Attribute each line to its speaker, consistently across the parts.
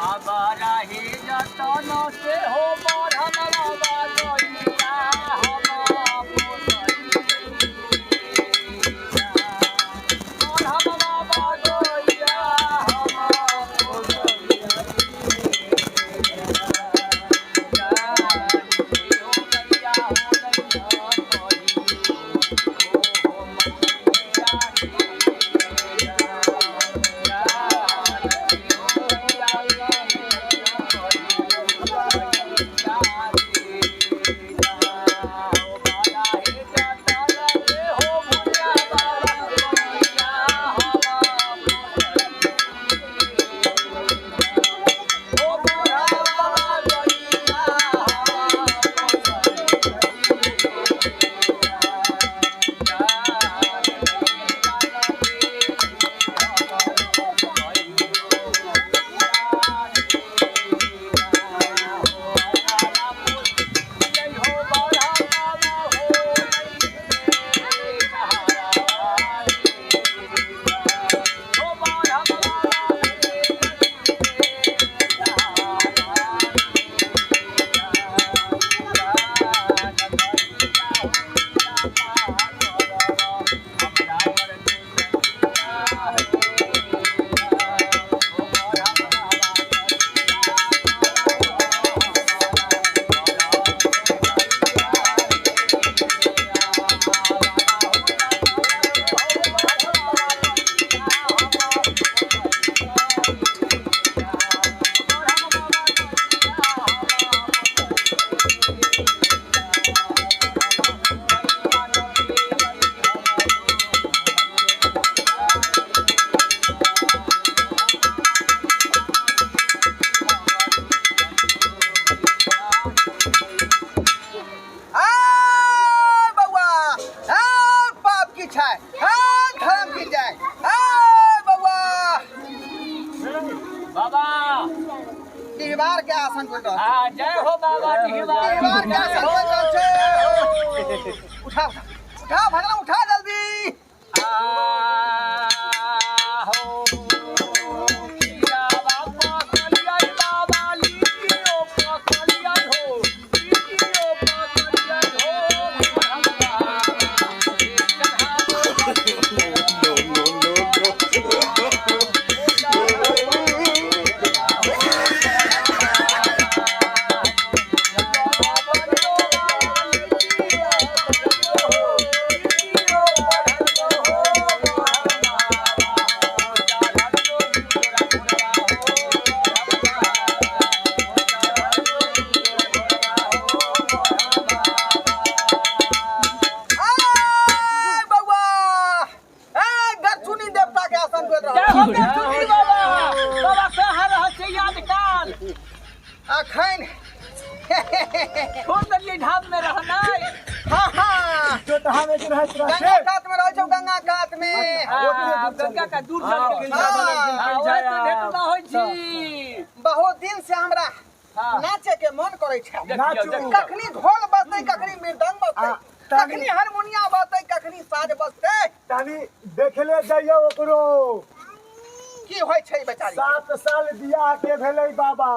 Speaker 1: रही जतन से हो बढ़म बाबा गैया हम बढ़म बाबा गैया हम
Speaker 2: आ बउआ, आ पाप की छाय, आ धर्म की जय। आ बउआ,
Speaker 1: बाबा
Speaker 2: डिहबार के आसन पर रहल।
Speaker 1: आ जय हो बाबा डिहबार।
Speaker 2: डिहबार के आसन पर रहल छै। उठा उठा उठा भगला, उठा जल्दी।
Speaker 1: आहो किया बाबा कलिया बाबा लिटियो पकलिया हो, लिटियो पकलिया हो।
Speaker 3: No, no, no, no.
Speaker 2: आ बउआ, ए गरचुनी देवता के आसन पर
Speaker 1: जय
Speaker 2: रहल।
Speaker 1: हो बेचुनी बाबा। बाबा कहाँ रह छै याद काल?
Speaker 2: अखन
Speaker 1: छोड़ देलियै ढाब में रहनाइ।
Speaker 2: हाँ हाँ,
Speaker 4: चोटहा में रहैत
Speaker 2: गंगा
Speaker 4: रहे।
Speaker 2: कात में रहै छौ, गंगा कात में।
Speaker 1: हाँ, गंगा का दूर चल गेल।
Speaker 2: हाँ।
Speaker 1: हाँ, ओहे तो भेट ना होइ छी।
Speaker 2: बहुत दिन से हमरा
Speaker 1: हाँ।
Speaker 2: नाचे के मन करै छै।
Speaker 1: देखियौ,
Speaker 4: नाचू।
Speaker 1: देखियौ।
Speaker 2: कखनी ढोल बजतै, कखनी मृदंग बजतै,
Speaker 4: आ, ताली।
Speaker 2: कखनी हारमोनिया बजतै, कखनी साज बजतै।
Speaker 4: तनी देखले जाइयो ओकरो।
Speaker 2: की होइ छै बेचारी?
Speaker 4: 7 साल बियाह के भेलै बाबा।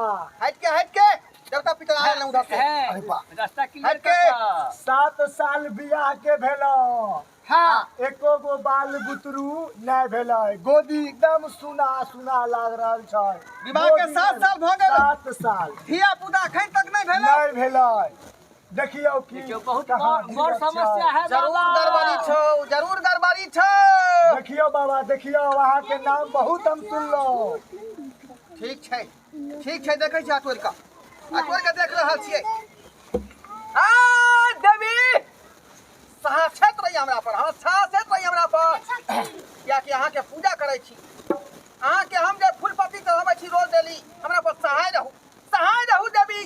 Speaker 2: हट के, हट के, देवता पितर आयल उधर से।
Speaker 1: है,
Speaker 2: अरे बा,
Speaker 1: रास्ता क्लियर
Speaker 2: हट के।
Speaker 1: कर कऽ।
Speaker 4: 7 साल बियाह के भेलो,
Speaker 2: हाँ,
Speaker 4: एको गो बाल बुतरू नहि भेलै। गोदी एकदम सुना सुना लाग रहल छै।
Speaker 2: विवाह के
Speaker 4: गोदी
Speaker 2: 7 साल भऽ गेल।
Speaker 4: 7 साल।
Speaker 2: धिया पुता अखन तक नहि भेलै।
Speaker 4: नहि भेलै। देखियौ की
Speaker 1: देखियौ, बहुत
Speaker 4: कहाँ
Speaker 1: बड़ बड़
Speaker 4: गिरल छै।
Speaker 1: समस्या है
Speaker 2: जरूर
Speaker 1: बाबा।
Speaker 2: गड़बड़ी छौ, जरूर गड़बड़ी छौ।
Speaker 4: देखियौ बाबा, देखियौ, अहाँके नाम बहुत हम सुनलहुँ।
Speaker 2: ठीक छै, ठीक छै, देखै छी अटोर कऽ, अटोर के देख रहल छियै। आ देवी साक्षात रही हमरा पर। हाँ, साक्षात रही हमरा पर, कियाकि अहाँके पूजा करै छी। अहाँके हम जे फूल पत्ती चढ़ाबै छी रोज डेली, हमरा पर सहाय रहू, सहाय रहू देवी।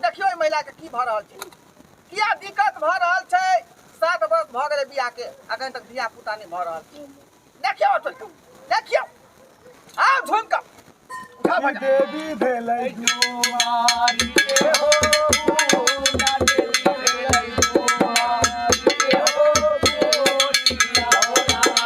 Speaker 2: देखियौ एहि महिलाके की भऽ रहल छै, किया दिक्कत भऽ रहल छै। 7 वर्ष भऽ गेलै बियाहके, अखन तक धिया पुता नहि भऽ रहल छै। देखियौ अटोर कऽ, देखियौ, आउ झुमि कऽ उठा
Speaker 4: की
Speaker 2: भजा।
Speaker 4: देवी भेलै
Speaker 1: दुआरी के हो पूजा देवी भेलै दुआरी के हो पूजा हो। राम।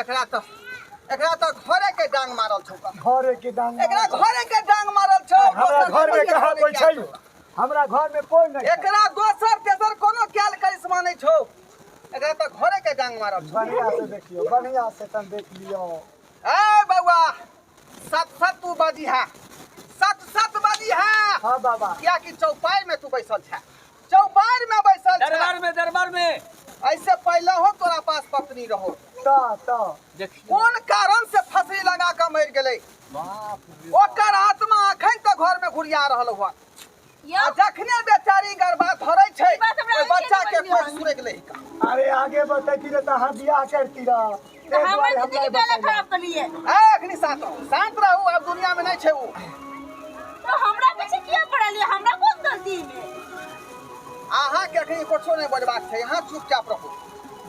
Speaker 2: एकरा तऽ एकरा तऽ घरे के डांग मारल छौ।
Speaker 4: घरे के डांग।
Speaker 2: एकरा घरे के डांग मारल छौ।
Speaker 4: हमरा घर में कहाँ कोई छै? हमरा घर में कोई नहीं।
Speaker 2: एकरा दोसर तेसर कोनो ख्याल करिश्मा नहीं छौ। एकरा तऽ घरे के डांग मारल छौ।
Speaker 4: बढ़िया से देखियो, बढ़िया से तन देख लियो।
Speaker 2: ए बउआ, सत सत तू बाजी है, सत सत बाजी है।
Speaker 4: हाँ बाबा।
Speaker 2: किया कि चौपाई में तू बैसल छे, चौपाई में बैसल छे।
Speaker 1: दरबार में, दरबार में।
Speaker 2: ऐसे पहले हो तोरा पास पत्नी रहो।
Speaker 4: ता ता
Speaker 1: देखियो
Speaker 2: कोन कारण से फसरी लगा के मर गेलै?
Speaker 1: बाप रे।
Speaker 2: ओकर आत्मा अखन तक घर में घुरिया रहल हुआ।
Speaker 5: यौ
Speaker 2: आ जखने बेचारी गरबा धरै छै,
Speaker 5: ई बात हमरा
Speaker 2: ओहि बच्चा
Speaker 5: आगे
Speaker 2: के
Speaker 5: नहि
Speaker 2: कोइ
Speaker 5: बजलियै।
Speaker 2: सुरक लै।
Speaker 4: अरे आगे बतैती रे तऽ अहाँ बियाह करती रह।
Speaker 5: तऽ हमर जिंदगी पहले खराब कलिए।
Speaker 2: ए अखनी शांत रहू, शांत रहू, आब दुनिया में नहीं छै उ।
Speaker 5: तो हमरा पीछे किया पड़लिए? हमरा कोन गलती में?
Speaker 2: अहाँ के अखनी कुछो नहीं बजबाक छै, अहाँ चुपचाप रहू।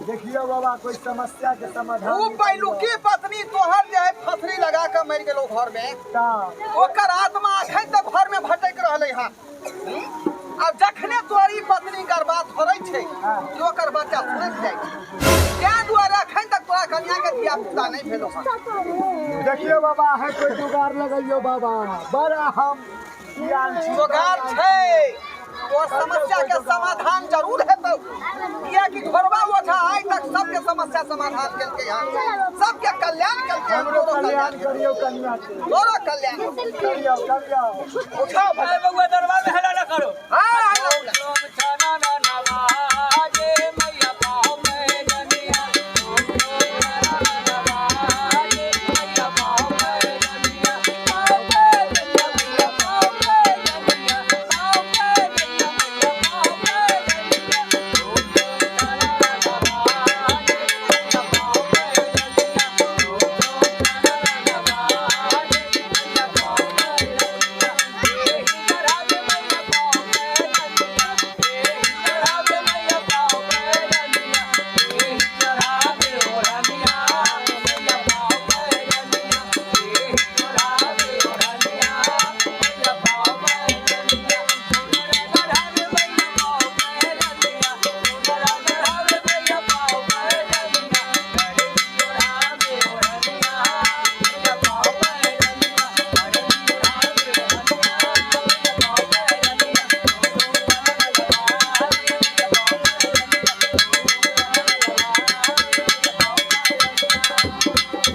Speaker 4: देखियो बाबा, कोई समस्या के समाधान
Speaker 2: उ
Speaker 4: निकालियो।
Speaker 2: पहिलुकी पत्नी तोहर जे है फसरी लगा के मरि गेलो घर में,
Speaker 4: ता
Speaker 2: ओकर आत्मा अखन तक घर में भटक रहलै हन। आब जखने तोरी पत्नी गरबा धरै छै
Speaker 4: हाँ।
Speaker 2: कि ओकर बच्चा सुरक जाइ छै। तें दुआरे अखन तक तोरा कनिया के धिया पुता नहीं भेलो हन।
Speaker 4: देखियो बाबा, अहाँ कोई जुगाड़ लगैयो बाबा, बड़ा हम सियान छी।
Speaker 2: जोगार छै, तोर समस्या के समाधान जरूर हेतौ। कियाकि घरवा ओझा आइ तक सबके समस्या समाधान केलकै हन, सबके कल्याण केलकै हन।
Speaker 4: हमरो
Speaker 2: तोरो
Speaker 4: कल्याण
Speaker 2: कल्याण
Speaker 4: करियो कनिया के,
Speaker 2: तोरो कल्याण
Speaker 4: करियो करियो।
Speaker 2: उठाओ
Speaker 1: अरे
Speaker 2: भला।
Speaker 1: बउआ, दरबार में हल्ला ना करो।
Speaker 2: हाँ, हाँ, हाँ।
Speaker 1: ओम छना ना नवाजे मैया पाँव में जनिया। ओम छना ना नवाजे मैया पाँव में जनिया। पाँव में जनिया मैया पाँव में जनिया। पाँव में जनिया मैया पाँव में जनिया। ओम छना ना नवाजे मैया पाँव में जनिया। ओम छना ना नवाजे मैया पाँव में जनिया। एही चढ़ावे मैया पाँव में जनिया। एही चढ़ावे मैया पाँव में जनिया। एही चढ़ावे ओढ़निया मैया पाँव में जनिया। एही चढ़ावे ओढ़निया मैया पाँव में जनिया। सोनरा चढ़ावे मैया पाँव में जनिया। सोनरा चढ़ावे मैया पाँव में जनिया। हरे चढ़ावे ओढ़निया मैया पाँव में जनिया। हरे चढ़ावे ओढ़निया मैया पाँव में जनिया।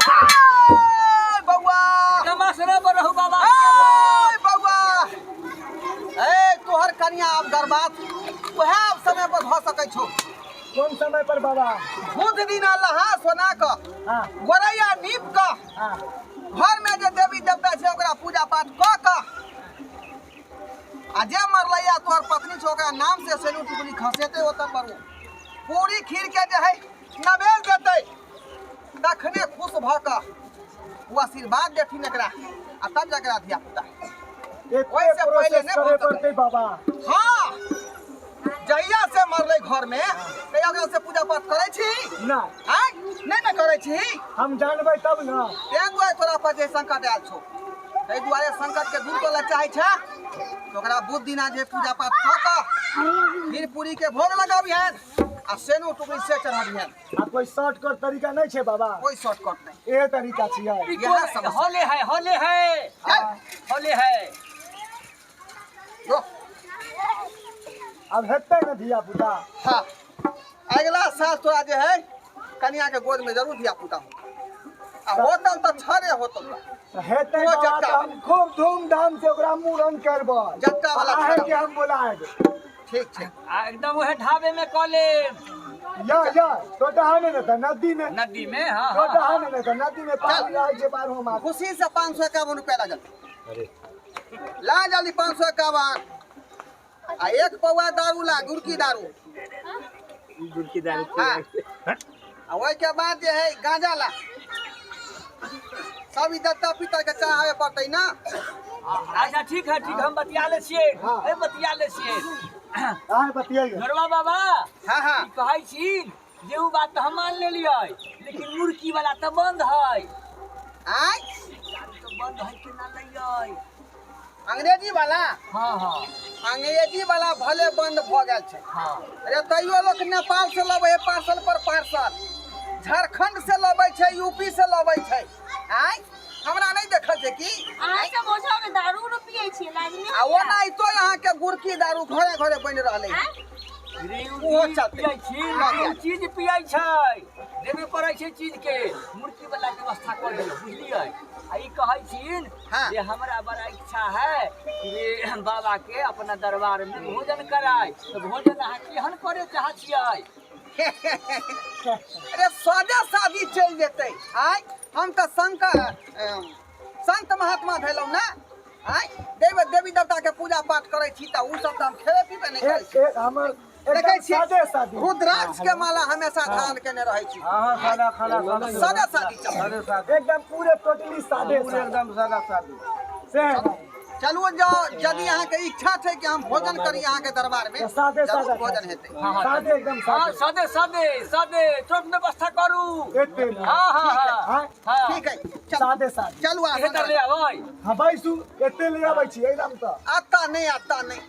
Speaker 2: ए बउआ,
Speaker 1: नमस्कार पर रहू बाबा।
Speaker 2: ए बउआ, ए तोहर कनिया आब गरबात वएह आब समय पर भऽ सकै छौ।
Speaker 4: कोन समय पर बाबा?
Speaker 2: बुध दिना लहा सोना कऽ,
Speaker 4: हाँ
Speaker 2: गोरैया नीप कऽ,
Speaker 4: हाँ
Speaker 2: घर में जे देवी देवता छै ओकरा पूजा पाठ कऽ कऽ, आ जे मरलैया तोहर पत्नी छै ओकरा नाम से सेनु टुकड़ी खसेतै, ओतऽ पर ओ पूरी खीर के जे है नवेद देतै, तखने खुश भऽ कऽ ओ आशीर्वाद देथिन एकरा, आ तब जकरा धिया पुता।
Speaker 4: एते
Speaker 2: ओहिसँ पहिले
Speaker 4: प्रोसेस
Speaker 2: नहि
Speaker 4: करे
Speaker 2: भऽ सकै।
Speaker 4: पड़तै बाबा?
Speaker 2: हाँ, जहिया से मरलै घर में तहिया ओकरा से पूजा पाठ करै छी?
Speaker 4: ना।
Speaker 2: आँय, नहि ने करै छी।
Speaker 4: हम जानबै तब ना।
Speaker 2: तें दुआरे तोरा पर जे संकट आयल छौ, ताहि दुआरे संकट के दूर करऽ चाहै छै तऽ ओकरा बुध दिना जे पूजा पाठ कऽ कऽ खीर पूरी के भोग लगाबिहन आ सेनो टुकड़ी से चढ़ाबिहन।
Speaker 4: आ कोई शॉर्टकट तरीका नहीं छै बाबा?
Speaker 2: कोई शॉर्टकट नहीं,
Speaker 4: एहे तरीका छियै।
Speaker 2: इएह समस्या।
Speaker 1: होले है, होले है,
Speaker 2: चल
Speaker 1: होले है।
Speaker 2: जो।
Speaker 4: अब हेतै ने धिया पुता?
Speaker 2: हाँ, अगला साल तोरा जे है कनिया के गोद में जरूर धिया पुता हो, आ होतल तऽ छरे होतल।
Speaker 4: तऽ हेतै
Speaker 2: ओ
Speaker 4: बाबा
Speaker 2: जट्टा।
Speaker 4: तऽ हम खूब धूमधाम से ओकरा मूड़न करबै।
Speaker 2: जट्टा वाला
Speaker 4: अहाँके
Speaker 2: छड़ा।
Speaker 4: हम बोलायब।
Speaker 2: ठीक छै।
Speaker 1: आ एकदम वह ढाबे में कऽ लेब।
Speaker 4: या या टोटहा में ने तऽ नदी में।
Speaker 1: नदी में, हाँ हाँ।
Speaker 4: टोटहा में ने तऽ नदी में पानी रहै छै बारहो मास।
Speaker 2: खुशी से 551 रुपया ला जल्दी, ला जल्दी 551, आ एक पौआ दारू ला, गुड़की दारू।
Speaker 1: गुड़की दारू।
Speaker 2: हाँ, आ ओहिके बाद जे है गांजा ला। सब ई देवता पितर के चढ़ावे पड़तै ना।
Speaker 1: अच्छा ठीक है, ठीक, हम बतिया ले छियै।
Speaker 4: हाँ।
Speaker 1: ए बतिया ले छियै।
Speaker 4: अहाँ बतियाइए।
Speaker 1: घरवा बाबा।
Speaker 2: हाँ हाँ।
Speaker 1: ई कहै छी जे उ बात तऽ हम मान लेलियै, लेकिन मुर्की वाला तऽ बंद है।
Speaker 2: आँय?
Speaker 1: दारू तऽ बंद है, केना लैयै?
Speaker 2: अंग्रेजी वाला?
Speaker 1: हाँ हाँ।
Speaker 2: अंग्रेजी वाला भले बंद भऽ गेल छै,
Speaker 1: हाँ,
Speaker 2: अरे तैयो लोक नेपाल से लबै है पार्सल पर पार्सल। झारखंड से लबै छै, यूपी से लबै छै। आय हमरा नहि देखल छै की?
Speaker 5: अहाँ सब ओझा में दारू उरू पियै छियै, लाज नहि
Speaker 2: आ
Speaker 5: होइया?
Speaker 2: ओनाहितो अहाँके गुड़की दारू घरे घरे बनि रहलै।
Speaker 5: आँय?
Speaker 2: ओहो चलतै।
Speaker 1: पियै छी, लेकिन चीज पियै छै, देबे पड़ै छै चीज के। मुर्गी वाला व्यवस्था कऽ दियौ, बुझलियै? आ ई कहै छिन जे हमरा बड़ा इच्छा है कि बाबा के अपना दरबार में भोजन कराय, तऽ भोजन अहाँ केहन करे चाहै छियै?
Speaker 2: अरे सादे सादी चलि जेतै। आय हम तऽ शंकर संत महात्मा भेलहुँ ने। आय देव देवी देवता के पूजा पाठ करै छी, तऽ ओ सब तऽ हम खेबे पीबे नहि करै छी।
Speaker 4: हमर
Speaker 2: देखै
Speaker 4: एकदम
Speaker 2: छी
Speaker 4: सादे सादी।
Speaker 2: रुद्राक्ष के माला हमेशा धारण केने रहै छी।
Speaker 6: हाँ, सादा खाना, सादा।
Speaker 2: सादा सादी चल।
Speaker 6: सादे सादी।
Speaker 4: एकदम पूरे टोटली सादे।
Speaker 6: पूरे एकदम सादा सादी।
Speaker 4: से है।
Speaker 2: चलू, जो यदि अहाँके इच्छा छै कि हम भोजन करी अहाँके दरबार में,
Speaker 4: तऽ सादे
Speaker 2: जरूर
Speaker 4: सादा
Speaker 2: भोजन हेतै।
Speaker 4: सादे एकदम।
Speaker 1: हाँ।
Speaker 4: सादे।
Speaker 1: सादे सादे सादे, तुरंत व्यवस्था करू।
Speaker 4: एते ने।
Speaker 1: हाँ हाँ हाँ।
Speaker 4: हाँ।
Speaker 1: हाँ।
Speaker 2: ठीक है, चलू।
Speaker 4: सादे सादे।
Speaker 2: चलू
Speaker 1: इहे
Speaker 2: आसन।
Speaker 1: तर ले आबै।
Speaker 4: हाँ, बैसू, एते ले आबै छी एकदम तऽ।
Speaker 2: आता नहीं, आता नहीं,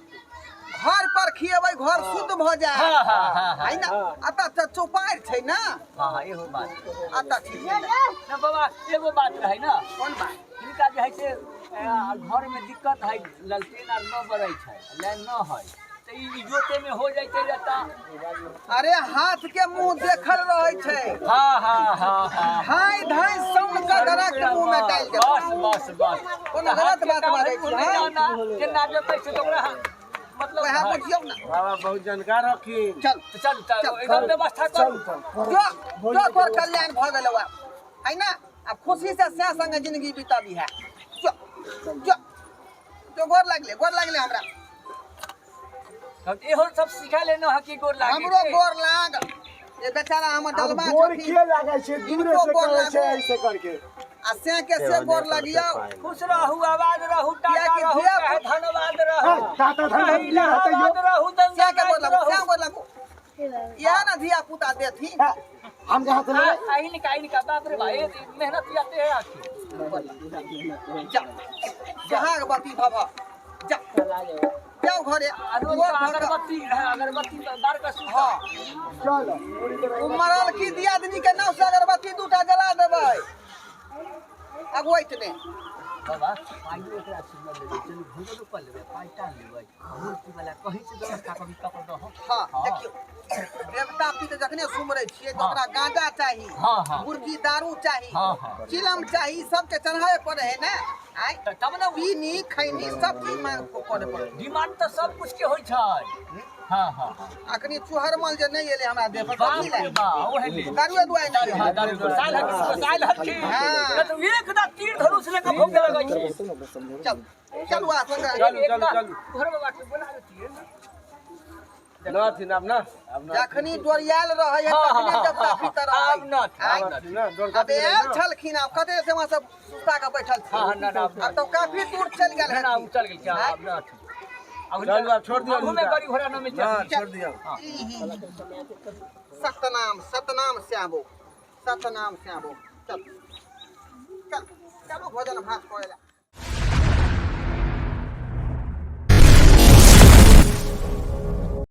Speaker 2: घर पर खिएबै, घर शुद्ध भऽ जाय।
Speaker 1: हाँ हाँ हाँ हाँ।
Speaker 2: है ना? अतः तऽ चौपारि छै ना।
Speaker 1: हाँ हाँ, इहो बात।
Speaker 2: अतः ठीक छै।
Speaker 1: ना बाबा, एगो बात रहै ना।
Speaker 2: कोन बात?
Speaker 1: हिनका जे है से घर में दिक्कत है, ललटेन आर न बरै छै, लाइन न है, तऽ ई इजोते में हो जैते रहता।
Speaker 2: अरे हाथ के मुंह देखल रहै छै।
Speaker 1: हाँ हाँ हाँ हाँ।
Speaker 2: धाई धाई सौन के डायरेक्ट मुंह में डालि देबै।
Speaker 1: बस बस बस।
Speaker 2: कोनो गलत बात बाजै छी, हाँ?
Speaker 1: केना जेतै से तऽ ओकरा मतलब
Speaker 2: वएह
Speaker 1: है।
Speaker 2: बुझियौ ना।
Speaker 6: बाबा बहुत जानकार हखिन।
Speaker 2: चल।
Speaker 1: तऽ चल चल, एकदम व्यवस्था
Speaker 4: चल
Speaker 1: करू।
Speaker 4: चल।
Speaker 2: जो जो, तोर कल्याण भऽ गेलौ आब, है ना? आब खुशी से सैह संगे जिंदगी बिताबी है। जो जो जो, गोर लागले, गोर लागले हमरा।
Speaker 1: तऽ इहो सब सिखा लेना है कि गोर लागे
Speaker 2: हमरो
Speaker 1: के।
Speaker 2: गोर लाग। ये बेचारा हमर
Speaker 4: आब
Speaker 2: डलबा
Speaker 4: गोर
Speaker 2: छथिन।
Speaker 4: के लागै छै? दूरे
Speaker 2: हिनको
Speaker 4: से
Speaker 2: गोर
Speaker 4: करै छै।
Speaker 2: लागू।
Speaker 4: ऐसे करके।
Speaker 2: आ सैह के से गोर लगियौ।
Speaker 1: खुश रहू, आवाज रहू, टाटा
Speaker 2: कियाकि
Speaker 1: रहू,
Speaker 2: धिया
Speaker 1: चाहे धन्यवाद रहू।
Speaker 4: हाँ, टाटा धन्यवाद
Speaker 1: चाहे
Speaker 4: की हेतै यौ?
Speaker 1: इलाहाबाद रहू,
Speaker 2: सैह के गोर
Speaker 1: दंगा
Speaker 2: लागू, सैह
Speaker 1: रहू।
Speaker 2: गोर लागू। इएह ने धिया पुता देथिन।
Speaker 4: हाँ, हम जहाँ से लेबै।
Speaker 1: आइन का आइन का, बाप रे भाई, मेहनत जाते हैं आखिर।
Speaker 2: जा, सोहागवती भव, जा, जाउ घरे।
Speaker 1: आरो
Speaker 2: गोर धऽ कऽ।
Speaker 1: अगरबत्ती है, अगरबत्ती बार का सुता।
Speaker 2: हाँ।
Speaker 4: चल।
Speaker 2: ओ मरल की दियादनी के नाव से अगरबत्ती दूटा जला देबै अगुवैत ने।
Speaker 1: बाबा, पाइयो एकरा से ल लेबै, चलू भोजनो कऽ लेबै, पाइ टान लेबै, मूर्ति वाला कहीं से व्यवस्था कभी कऽ दहो।
Speaker 2: हाँ, देखियौ, देवता पितर जखने सुमरै छियै तऽ ओकरा गांजा चाही,
Speaker 1: हाँ, हाँ।
Speaker 2: मुर्गी दारू चाही,
Speaker 1: हाँ, हाँ।
Speaker 2: चिलम चाही, सबके चढ़ावे पड़े है ने। आय
Speaker 1: तऽ तब ने
Speaker 2: पीनी खैनी सब चीज मांग करे पड़े।
Speaker 1: डिमांड तऽ सब कुछ के होइ छै। हाँ हाँ हाँ।
Speaker 2: अखनी चुहरमल जे नहि एलै हमरा देह पर,
Speaker 1: बाप
Speaker 2: कथी
Speaker 1: रे
Speaker 2: लए?
Speaker 1: बा, ओहे ले।
Speaker 2: दारुए दुआरे नहि
Speaker 1: हाँ,
Speaker 2: एलै।
Speaker 1: दारू साल हखिन, साल हखिन।
Speaker 2: हाँ।
Speaker 1: तऽ एक दा तीर धनुष लेके भोग लगै छै।
Speaker 2: चल चलू आ
Speaker 6: चलू, चलू, चलू।
Speaker 1: घर बाबा के बोला देतियै।
Speaker 6: ना थिन आब ना, आब ना।
Speaker 2: जखनी डोरियाल रहै है
Speaker 1: हाँ,
Speaker 2: तखने
Speaker 1: हाँ,
Speaker 2: देवता
Speaker 1: हाँ,
Speaker 2: पितर
Speaker 1: आब
Speaker 2: आबै।
Speaker 1: न,
Speaker 2: आय,
Speaker 1: आब न।
Speaker 6: ना डोर
Speaker 2: अब
Speaker 6: काटि
Speaker 2: आयल
Speaker 6: गेलै ना।
Speaker 2: छलखिन, आब कते से वहाँ सब सुस्ता के बैठल
Speaker 1: हाँ, हाँ, ना, ना,
Speaker 2: आब तो काफी दूर चलि गेल
Speaker 1: ना, ना,
Speaker 2: हेथिन।
Speaker 1: उ चल गेल क्या? आब न। अब
Speaker 6: चलू, आब छोड़ दियौ
Speaker 1: अबहु में
Speaker 6: हिनका।
Speaker 1: गाड़ी घोड़ा न मिलतै।
Speaker 6: ना, छोड़ दियौ।
Speaker 2: सतनाम सतनाम श्यामो, सतनाम श्यामो। चल चल, चलू भोजन भात करे ला।